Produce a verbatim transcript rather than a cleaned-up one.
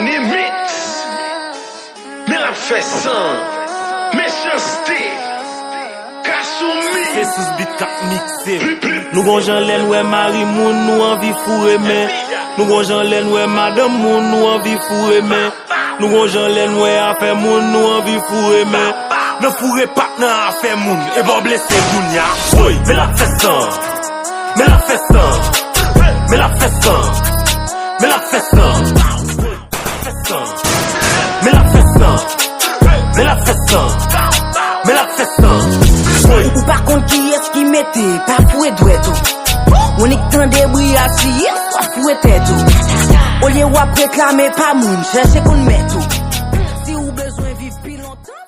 Ni mix. Men l ap fè san. Mechanste. Kasumi. Se sous bit k ap mikse. Nou gon jan lè n wè mari moun, nou anvi foure men. Nou gon jan lè n wè madanm moun, nou anvi foure men. Nou gon jan lè n wè afè moun, nou anvi foure men. Nan foure pa t nan afè moun, e ba w blese kounya. Woy, men l ap fè san. Men l ap fè san. Men l ap fè san. Men l ap fè san. Men l ap fè san. Men l ap fè san. Men l ap fè san. Woy. Ou pa konn kiyès ki mete, pa foure dwèt ou. Ou nik tande bri a siye, swa foure tèt ou. Olye w ap reklame pa moun, chèche konn mèt ou. Si ou bezwen viv pi lontan,